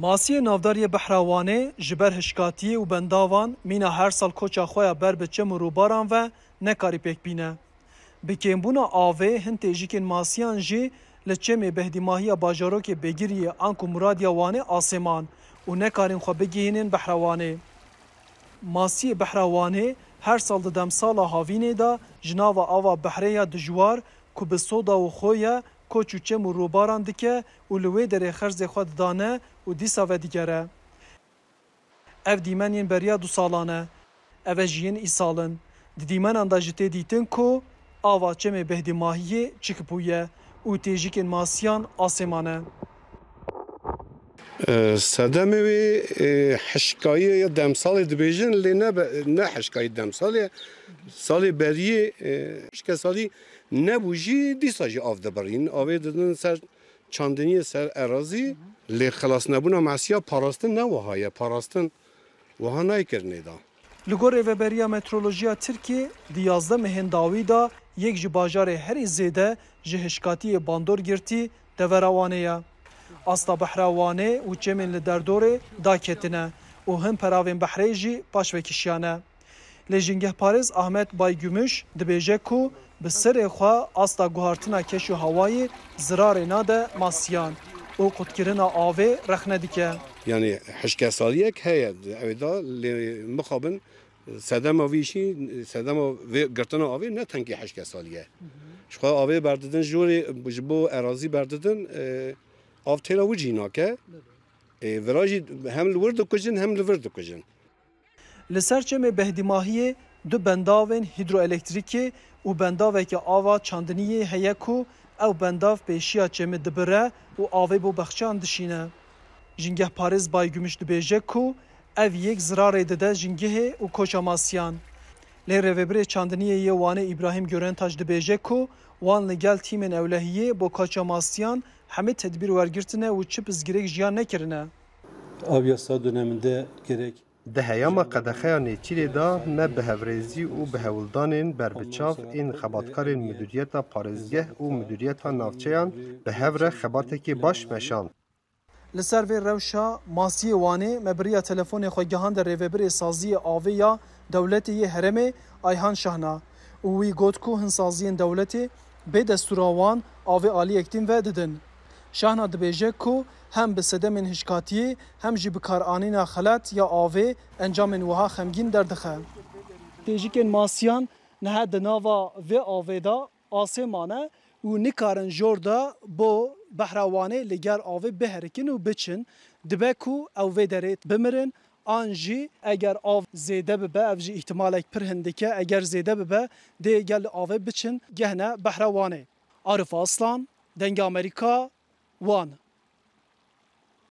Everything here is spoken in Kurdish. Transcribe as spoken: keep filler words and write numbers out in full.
Masiyê navdar yê Behra Wanê ji ber hişkatiyê û bendavan mîna her sal koça xwe ya ber bi çem û rûbaran ve nekarî pêk bîne. Bi kêmbûna avê hin têjikên masiyan jî li çemê Behdîmahiya bajarokê Begiriyê anku Muradiya Wanê asê man û nekarîn xwe bigihînin Behra Wanê. Masiyê Behra Wanê her sal di demsala havînê de ji nava ava behrê ya dijwar ku bi soda û xo ye, koç û çem û rûbaran dike û li wê derê xerzê xwe didane û dîsa vedigere. Ev dîmen yên beriya du salan e. Ev e jî yên îsal in. Di dîmenan de jî tê dîtin ku ava çemê Behdîmahiyê çikbûye û têjikên masiyan asê mane. E, sedemê wê, e, hişkayî ya demsalê dibêjin, lê ne be-, ne hişkayî demsalê, salê beriyê, e, hişkesalî nebû jî dîsa jî av dibirîn. Avê didin ser çandiniyê, ser erazî, lê xilasnebûna masiya parastin ne wiha ye, parastin wiha nayê kirinê de. Li gor Rêveberiya Meteorolojiya Tirkiyê, di yazdeh mehên dawî de yek ji bajarê herî zêde ji hişkatiyê bandor girtî devera Wanê ye. Asta behra Wanê û çemên li derdorê daketine û hin peravên behrê jî paşvekişiyane. Lê jîngehparêz Ahmet Baygümüş dibêje ku bi serê xwe asta guhartina keş û hawayê zirarê nade masiyan û qutkirina avê rexne dike. Yanî hişkesaliyek heye di ew de, lê mixabin sedema vî jî, sedema vê girtina avê ne tenkî hişkesalî ye. Ji xwe avê berdidin, jorê ji bo erazî berdidin, e, av têra wicî nake. E, vira jî hem li wir dikujin hem li vir dikujin. Li ser çemê Behdîmahiyê du bendavên hîdroelektrîkê û bendaveke ava çandiniyê heye ku ew bendav pêşiya çemê dibire û avê bo bexçeyan dişîne. Jîngehparêz Baygümüş dibêje ku ev yek zirarê dide jîngehê û koça masiyan. Lê rêvebirê çandiniyê yê Wanê Îbrahîm Görentaş dibêje ku wan li gel tîmên ewlehiyê bo koça masiyan hemî tedbîr wergirtine û çi pirsgirêk jiyan nekirine. Av yasa döneminde gerek Di heyama qedexeya nêçîrê de me bi hevrêzî û bi hewldanên berbiçav ên xebatkarên Midûriyeta Parêzgeh û Midûriyeta Navçeyan bi hev re xebatekê baş meşand. Li ser vê rewşa masiyê Wanê me bi riya telefonê xwe gihande rêvebirê saziyê avê ya dewletê yê herêmê Ayhan Şahna û wî got ku hin saziyên dewletê bê destûra wan avê aliyek din ve didin. Şahna dibêje ku hem bi sedemên hişkatiyê hem jî bikaranîna xelat ya avê encamên wiha xemgîn derdixe. Têjikên masiyan niha di nava vê avê de asê mane û nikarin jor de bo behra Wanê li ger avê biherikin û biçin. Dibe ku ew vê derê bimirin, an jî eger av zêde bibe, ev jî îhtimalek pir hindik e, eger zêde bibe, dê gel avê biçin, gehne behra Wanê. Arif Aslan, Dengê Amerîka, Wan.